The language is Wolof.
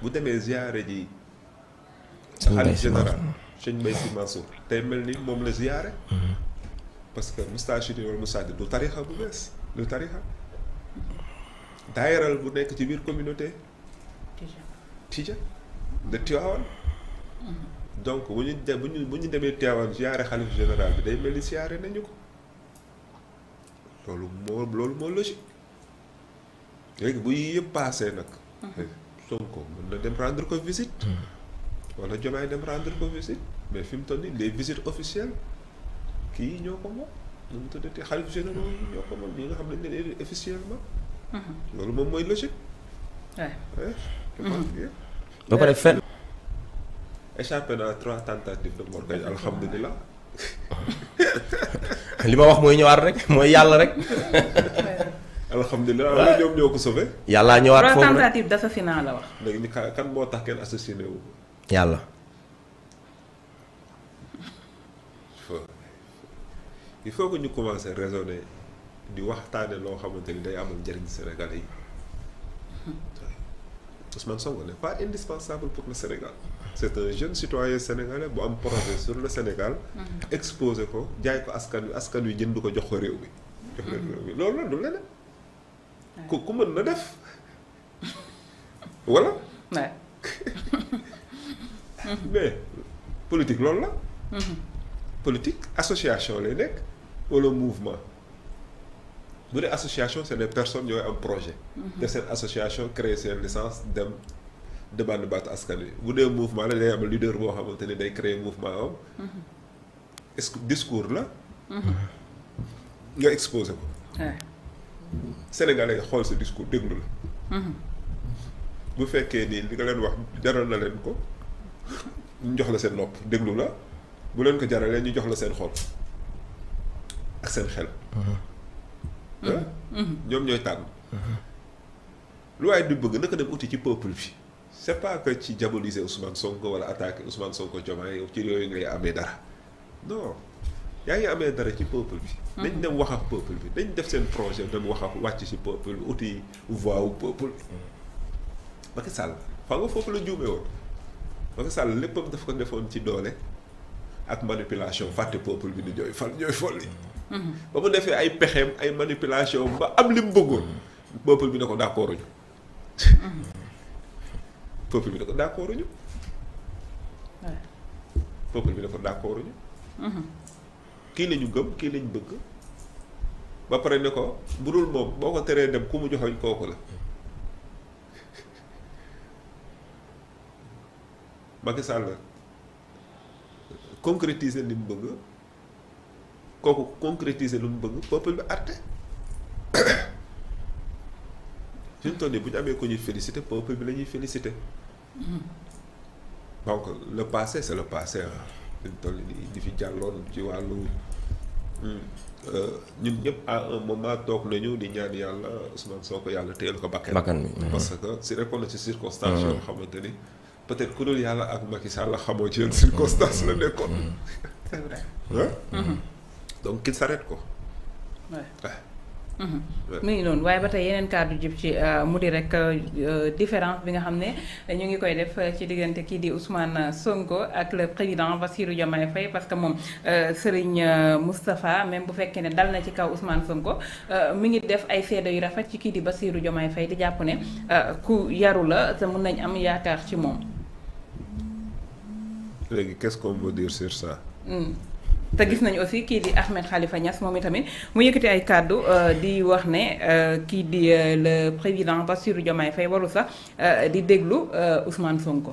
bu demee ziyaare ji xalif général Sëñ Mbay Si Mansour tey mel ni moom la ziyaare parce que Moustarchidine wala Moustarchidine du tarixa bu bees du tarixa daayiral bu nekk ci biir communauté Tija de Tivaouane donc bu ñu demee Tivaouane ziyaare xalif général bi day mel ni ziyaare nañu ko loolu moo logique léegi bu yëpp paasee nag Sonko mën na dem rendre ko visite wala Diomaye dem rendre ko visite mais fi mu toll nii les visites officielles kii ñoo ko moom nu mu tuddati xalif généraux yi ñoo ko moom ñi nga xam ne dañ leen officiellement loolu moom mooy logique ba pare fen échappé naa 3 tentatives de mortgage alhamdulilah li ma wax mooy ñëwaat rek mooy yàlla rek alhamdulilah wala ñoom ñoo ko sauvé yàllaa ñëwaat foofu rek 3 tentatives d'assassinat la wax léegi ni kan moo tax kenn assassiné wu yàlla il faut que ñu commencer raisonner di waxtaane loo xamante ni day amal njëriñ Sénégalais yi Ousmane Sonko n'est pas indispensable pour le Sénégal c'est un jeune citoyen sénégalais bu am projet sur le Sénégal exposé ko jaay ko askan wi jënd ko jox ko réew mi jox leen réew mi loolu la du leneen ku mën na def voilà mais politique loolu la politique association lay nekk wala mouvement bu dee association c'est des personnes yooyu am projet def seen association créer seen licence dem demande baat askan wi bu dee mouvement la day am leader boo xamante ni day créer mouvement am est-ce que discours la nga exposé ko Sénégalais yi xool sa discours déglu la bu fekkee nii li nga leen wax jaral na leen ko ñu jox la seen nopp déglu la bu leen ko jaralee ñu jox la seen xol ak seen xel ñoom ñooy tànn lu waaye di bëgg naka dem uti ci peuple bi c'est pas que ci diaboliser Ousmane Sonko wala attaquer Ousmane Sonko Diomaye ci yooyu ngay amee dara non yaa ngi amee dara ci peuple bi dañ dem wax ak peuple bi dañ def seen projet dem wax ak wàcc ci peuple bi uti voix wu peuple Macky Sall fa nga foofu la juumee woon Macky Sall léppam daf ko defoon ci doole ak manipulation fàtte peuple bi di ñooy fal ñooy folli ba mu defee ay pexeem ay manipulation ba am li mu bëggoon peuple bi ne ko d'accord ñu peuple bi ne ko d'accord ñu peuple bi ne ko d'accord ñu kii la ñu gëm kii lañ bëgg ba pare ne ko bu dul moom boo ko teree dem ku mu joxoñ kooku la Macky Sall concrétiser li mu bëgg kooku concrétiser lu mu bëgg peuple bi àtte suñu toll nii bu ñu amee ko ñuy féliciter peuple bi la ñuy féliciter donc le passé c'est le passé ah suñu toll nii di fi jàlloon ci wàllu ñun ñëpp à un moment toog nañu di ñaan yàlla Ousmane Sonko yàlla téyel ko bakkan bi parce que si rekkoon na ci circonstance yoo xamante ni peut-être ku dul yàlla ak Macky Sall xamoo ci yenn circonstance la nekkoon. c'est vrai. donc qu'il s'arrête ko. mi ngi noonu waaye ba tey yeneen kàddu jib ci mu di rek différence bi nga xam ne ñu ngi koy def ci diggante kii di Ousmane Sonko ak le président Bassirou Diomaye Faye parce que moom Serigne Moustapha même bu fekkee ne dal na ci kaw Ousmane Sonko mi ngi def ay seede yu rafet ci kii di Bassirou Diomaye Faye di jàpp ne ku yaru la te mun nañ am yaakaar ci moom. léegi qu'est-ce qu'on peut dire sur ça. te gis nañu aussi kii di Ahmed Khalifa Niass moom itamit mu yëkkati ay kàddu di wax ne kii di le président Bassirou Diomaye Faye waru sax di déglu Ousmane Sonko.